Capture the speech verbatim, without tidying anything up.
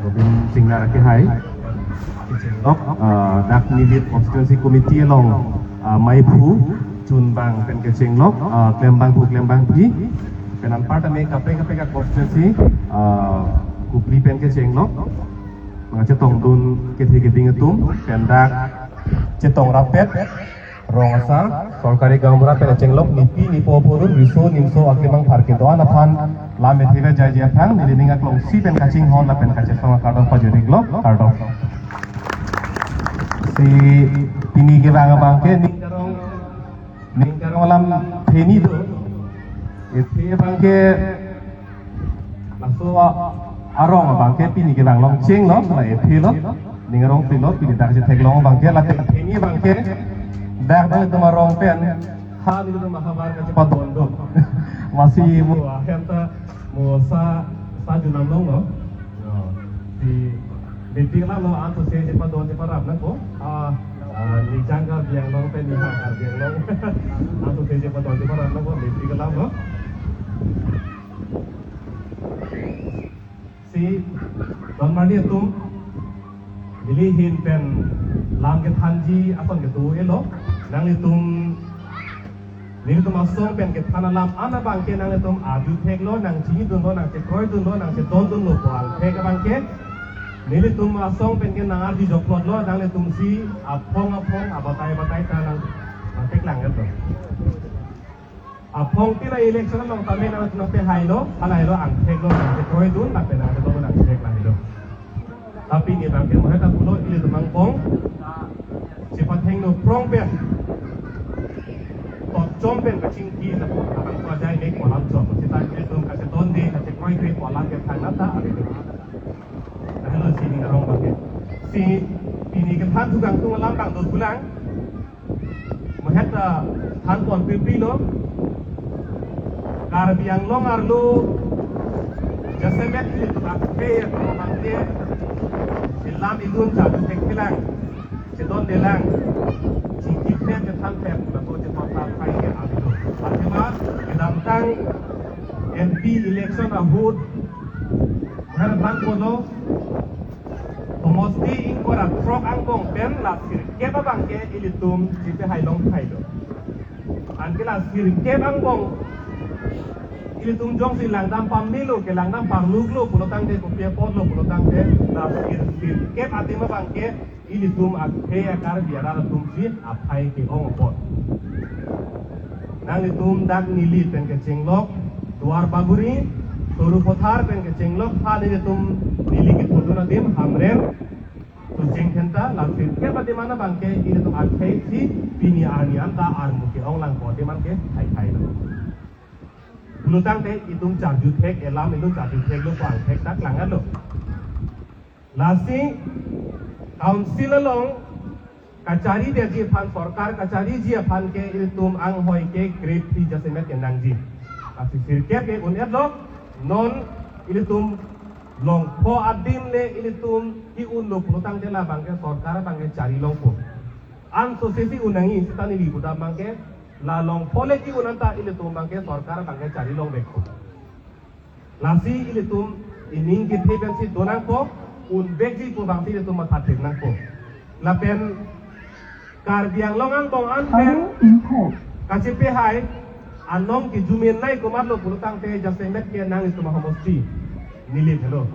Robin Singnar kehai kechenglok, ah, dak Nilip Constituency Committee along, ah, maiphu chunbang pen kechenglok, ah, klembangphu klembangpi pen anparta me kaprek kaprek a-constituency, ah, Kopili pen kechenglok, ah, chetongdun kethe keding atum pen dak chetong rapet rong asar, sorkari gaonbura pen kechenglok, nipi nipo purun, riso nimso akemang phar kedo-an aphan lam ethe kejai ji aphrang neli ning aklongsi pen kachinghon lapen kachesong akardom pajir-iklo, kardom. Si pini kevang abang ke ning karong, ning karong alam theni do. Ethe abang ke laso a-, arong abang ke pini kevang long chenglo, la ethe lo, ning arong pilo, pini dak chetheklong abang ke, lapen theni abang ke dak nanglitum arong pen, ha nanglitum ahavar kachepadon do. Masi mo ahem ta mo sa, sa junam longlo. Si meeting alam lo, anso se chepadon cheparap nangpo. Ah, ah, ni jang Karbi Anglong pen ni ha Karbi Anglong. Anso se chepadon cheparap nangpo, meeting alam lo. Si don marli atum, neli ahin pen lam kethanji ason kedo-etlo. Nanglitum, nelitum asong pen kethan alam an abang ke nanglitum arju theklo, nangchinidunlo, nangchekroidunlo, nangchedondunlo pu angthek abang ke. Nelitum asong pen ke nang arju jokplotlo, nanglitum si aphong aphong, abatai abatai ta nang, nangtheklang-etlo. Aphong pila election along tame nangtum nangpehailo, halailo angtheklo, nangchekroidun, lapen nangchedondun angthek lahelo. Tapi ni abang ke mohet apulo ilitum angbong chepathengno prong pen, totchom pen kachingki lapen abang ko ajai mek pu alam chot. Seta ilitum kachedonde, kachekroide pu alam ke thangnat ta ave. Lahelo si ning arong abang ke. Si pini kethan thukangtung alam abang dothulang. Mohet ta thanpon pirpirlo. Karbi Anglong arlo jasemet ilitum akhei atum abang ke ilam idun charju thekthelang, chedondelang, chingki phet chethan phet laso chepathap aphai ke avelo. Athema kedamtang M P election ahut mohet thanponlo, homosti ingkoi ra throk angbong pen la sirkep abang ke ilitum chepehailong thailo. Anke la sirkep angbong ilitum jongsi langdam pamelo, kelangdam parluklo pulotangte, kopi apotlo pulotangte, la sir, sirkep adim abang ke ilitum akhei a-Karbi arat atum si aphai ke-ong apot. Nanglitum dak Nilip pen kechenglok, Duar Bagori, Sarupathar pen kechenglok, ha nelitum Nilip kepudun adim, Hamren, Tucheng Khenta, la sirkep adim an abang ke ilitum akhei si pini arni anta armu ke-ong lang pu adim an ke hai hai lo. Pulotangte itum charju thek, elam itum charju theklo pu angthek ta klang-etlo. Lasi council along kachariji aphan, sorkar kachariji aphan ke ilitum anghoi ke grade three jasemet ke nangji. Lasi sirkep ke un-etlo, non ilitum longpho adim le ilitum ke-unlo pulotangte labang ke sorkar abang ke chari longpo. Anso sesi un nangji seta neli pudam abang ke la longpho le ke-un anta ilitum abang ke sorkar abang ke chari longvekpo. Lasi ilitum ining kethe pensi donangpo, unvekji pu abangsi ilitum mathathir nangpo. Lapen Karbi Anglong angbong an pen kachepehai anong kejumen nai komatlo pulotangte jasemet ke nanglitum ahomosti Nilip helo.